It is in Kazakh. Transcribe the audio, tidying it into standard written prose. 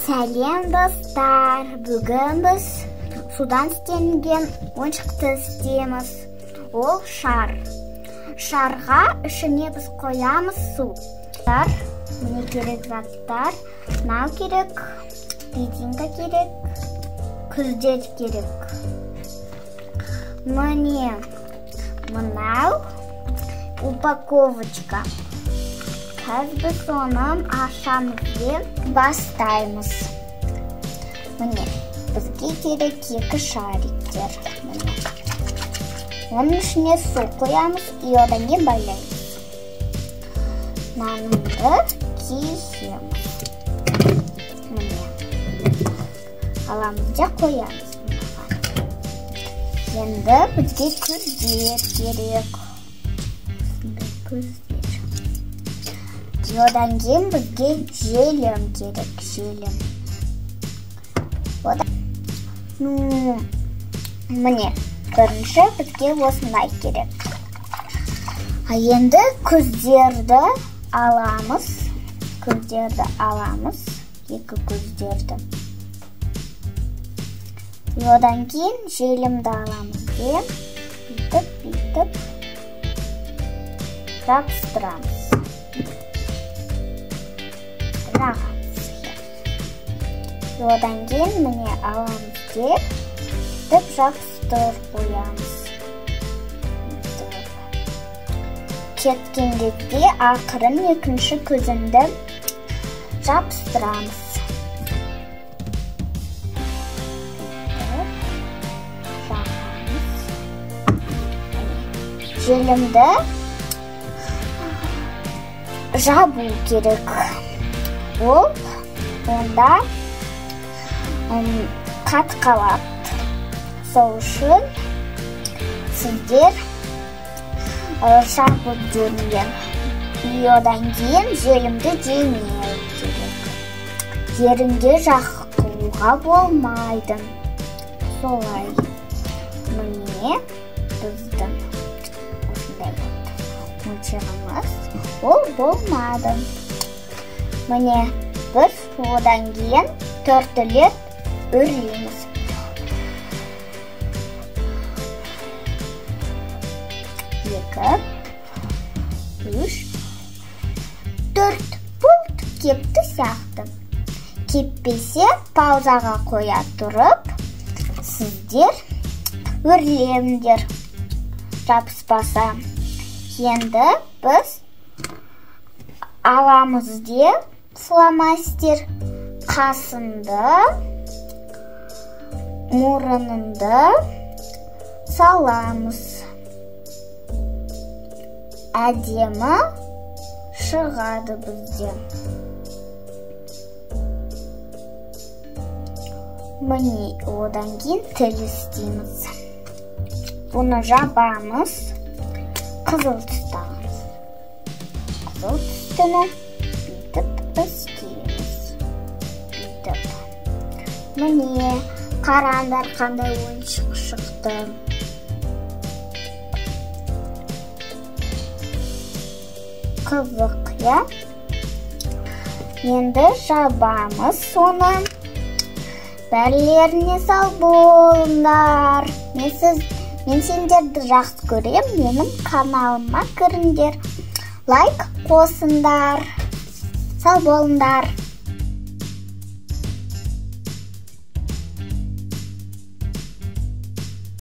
Сәлем достар! Бүгін біз судан істенген ойыншықты істейміз. Ол шар. Шарға ішіне біз қоямыз су. Міне керек заттар. Мынау керек, резинка керек, күздер керек. Міне мынау упаковочка. Қазір біз оны ашамыз де бастаймыз. Міне бізге керек екі шариктер. Міне. Оның ішіне су қоямыз и одан кейін байлаймыз. Мынаны кесеміз. Міне. Аламыз да қоямыз. Енді бізге күздер керек. Күздер. Одан кейін бізге желім керек, желім. Міне, бірінші бізге осындай керек. А енді көздерді аламыз. Көздерді аламыз, екі көздерді. Одан кейін желімді аламыз де, бүйтіп-бүйтіп жабыстырамыз. Одан кейін міне аламыз деп, бүйтіп жабыстырып қоямыз. Кеткен кезде ақырын екінші көзінді жабыстырамыз. Бүйтіп жағамыз. Желімді жабу керек. Ол онда қат қалады. Сол үшін сіздер жабып жүріңдер. И одан кейін желімді жемеу керек. Жеріңде жаққуға болмайды. Солай. Міне біздің осындай болды ойыншығымыз. Ол болмады. Міне біз одан кейін 4 рет үрлейміз. 2, 3, 4. Болды, кепті сияқты. Кеппесе паузаға қоя тұрып, сіздер үрлеңдер. Жабыспаса. Енді біз аламыз де фломастер қасынды, мұрынынды саламыз. Әдемі шығады бізде. Міне одан кейін тіл істейміз. Бұны жабамыз. Қызыл түсті аламыз. Қызыл түстіні бүйтіп істейміз. Бүйтіп. Міне қараңдар қандай ойыншық шықты. Қызық, иә? Енді жабамыз соны. Бәрлеріне сау болыңдар. Мен сендерді жақсы көрем. Менің каналыма кіріңдер. Лайк қосыңдар. Сау болыңдар.